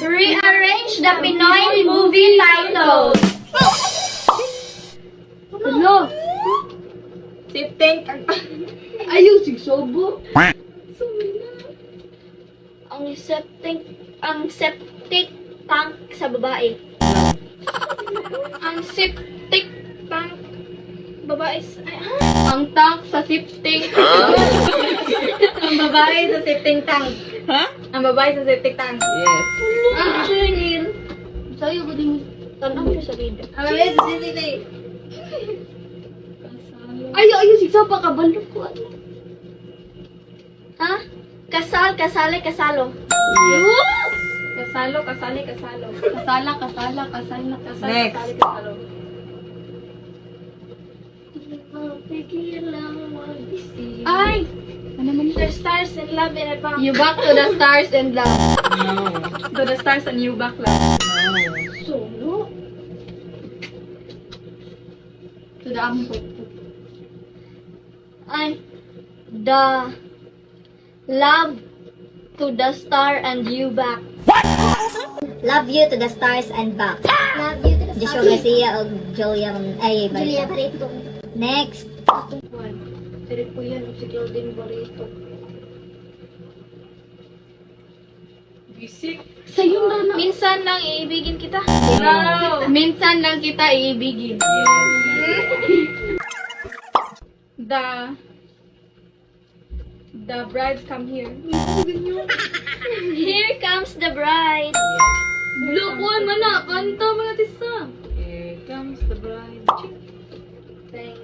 Rearrange the Pinoy movie titles. Ano? Sifting. Ayaw, sigsobo. Ang septic tank sa babae. Ang septic tank. Babae ay, ha? Ang tank sa septic. Ang babae sa sifting tank. Ha? Ang babae sa septic tank. Yes. Ah. Sa'yo, ba din? Tanaw siya sa reader. Ang babae sa septic tank. Ayaw, ayaw, sigsobo. Kabalo ko. Ano? Ha? Kasal, kasali, kasalo. Yes. Kasalo, kasali, kasalo. Kasala, kasala, kasala, Kasal, Next. kasali, kasalo. Ay! Ano naman? The stars and love and a You back to the stars and love. No. To the stars and you back love. No. Solo? To the ampo. Ay, the love to the star and you back. Love you to the stars and back. Love you to the Joshua Garcia o Julia, ay, Julia Barreto. Barreto. Next. Siri po yan, si Claudine Barreto. Bisik. Sa'yo na na. Minsan lang iibigin kita. No. Minsan lang kita iibigin. Yes. The brides come here. Here comes the bride. Look, one man na. Kanta mo na tisa. Here comes the bride. Thank